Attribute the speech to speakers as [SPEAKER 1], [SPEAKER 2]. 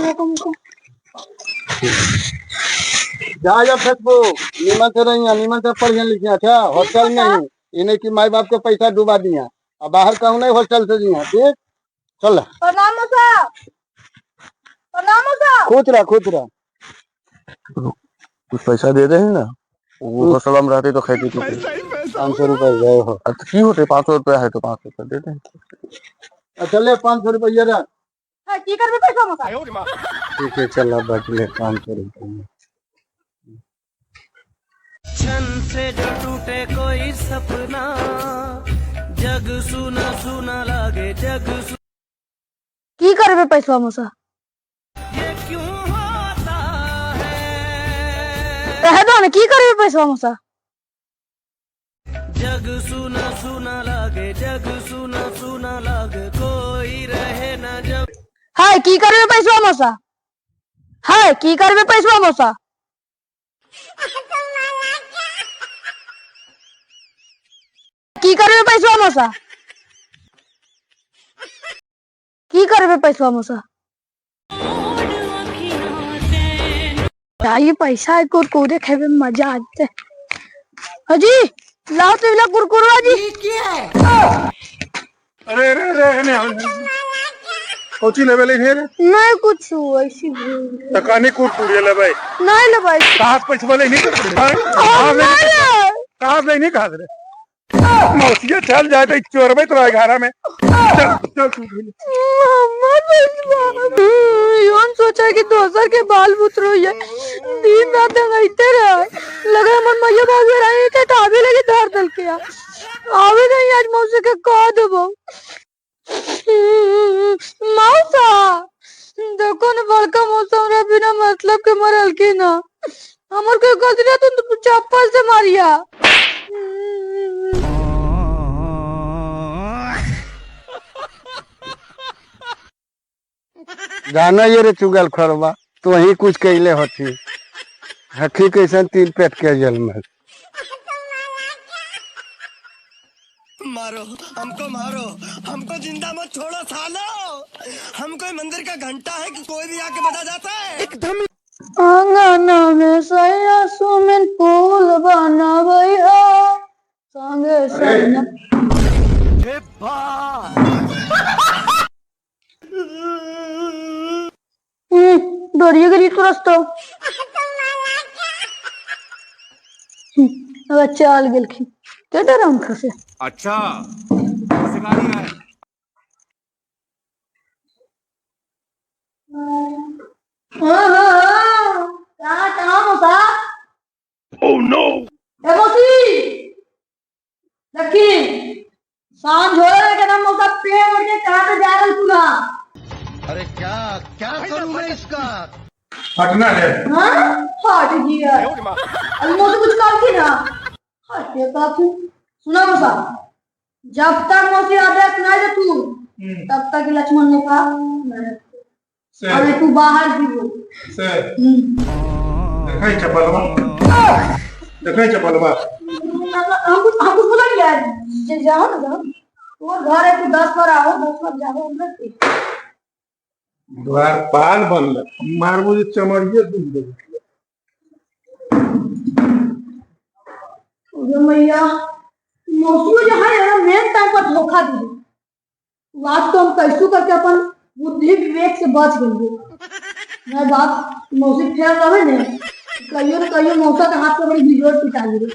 [SPEAKER 1] रुको।
[SPEAKER 2] जा जा फेसबुक, नीमन से रही, नीमन से पढ़िया लिखिया। अच्छा हॉस्टल में ही इन्हें की माई बाप के पैसा डुबा दिया और बाहर कहूँ नहीं हॉस्टल से दिया। ठीक चल।
[SPEAKER 1] प्रणाम मौसा, प्रणाम मौसा।
[SPEAKER 2] खुश रह, खुश रह।
[SPEAKER 3] कुछ पैसा दे रहे हैं ना, वो हॉस्टल में रहते तो खाते तो
[SPEAKER 2] 500 रुपये गए हो।
[SPEAKER 3] अच्छा की होते 500 रुपया है तो 500 रुपया दे दें।
[SPEAKER 2] अच्छा ले 500 रुपया रख।
[SPEAKER 1] हाँ, की करबे पैसा मौसा?
[SPEAKER 2] ठीक है चल अब बाकी ले 500 रुपये।
[SPEAKER 4] क्षण से जो टूटे कोई सपना, जग सुना सुना लागे जग
[SPEAKER 1] की करबे पैसा मौसा?
[SPEAKER 4] ये क्यों होता है?
[SPEAKER 1] रह दो ना, की करबे पैसा मौसा?
[SPEAKER 4] जग सुना सुना लागे जग सुना सुना लागे, कोई रहे ना जब।
[SPEAKER 1] हाय की करबे पैसा मौसा? हाय की करबे पैसा मौसा? की करबे पैसा मौसा? की करबे पैसा मौसा? ये पैसा है कुरकुरे खेबे में मजा आते। अजी लाओ तो इला कुरकुरवा जी।
[SPEAKER 5] अरे अरे अरे नहीं कोची लेवे ले रे?
[SPEAKER 1] नहीं कुछ ऐसी भूल।
[SPEAKER 5] त कानी कुरकुरे लेबै?
[SPEAKER 1] नहीं लेबै।
[SPEAKER 5] कहाँ से पैसा ले नहीं?
[SPEAKER 1] हम नहीं ले।
[SPEAKER 5] कहाँ से नहीं कहाँ से मौसिया चल जाए तो चोरबे तो घर में। चल चल तू भी।
[SPEAKER 1] योन सोचा कि दोसर के बाल बुतरू ये दिन रात दंगाइते रहे, लगे हमर मैया बाबू रहे के टाबे लगे धर दल के आवे नहीं। आज मौसी के कह देबो। मौसा देखो ना बड़का मौसा हमरा बिना मतलब के मरल की ना, हमर कोई गलती ना तुम चप्पल से मारिया।
[SPEAKER 2] जाना ये रे चुगल खरवा तो ही कुछ कैले होती हकी कैसन तीन पेट के जल में।
[SPEAKER 4] मारो हमको, मारो हमको, जिंदा मत छोड़ो सालो। हम कोई मंदिर का घंटा है कि कोई भी आके बजा जाता है।
[SPEAKER 1] आंगन में सैया स्विमिंग पूल बनाबै है संगे संग। डरिए गेली तू रस्तो। अब चल गेलखिन के डराम खसे।
[SPEAKER 6] अच्छा सिखा रहा है।
[SPEAKER 1] कहाँ कहाँ मौसा?
[SPEAKER 5] Oh no!
[SPEAKER 1] ए मौसी देखी सांझ हो रहे के ना मौसा पेड़ उड़ के कहाँ पे जा रहे तू ना?
[SPEAKER 3] अरे क्या क्या करूं मैं इसका?
[SPEAKER 5] फटना है।
[SPEAKER 1] हाँ फट गया। अभी मौसी कुछ काम की ना फटे काफी। सुना मौसा, जब तक मौसी आदेश नहीं दे तू तब तक लक्ष्मण ने कहा अरे तू बाहर भी हो।
[SPEAKER 5] से देखै चपलवा, देखै चपलवा।
[SPEAKER 1] हम कुछ बोला नहीं, जाओ ना जाओ, और घर है तू 10 बार आओ 10 बार जाओ अंदर।
[SPEAKER 5] द्वार पाल बनल मारबो जे चमड़िए दूध देबे।
[SPEAKER 1] अरे मैया मौसी जो है ना मेन टाइम पर धोखा दी। बात तो हम कैसू करके अपन बुद्धि विवेक से बच गई। मैं बात मौसी फेर रहे ने कहियो न कहियो मौसा के हाथ से बड़ी बिजोड़ पिटा गिरी।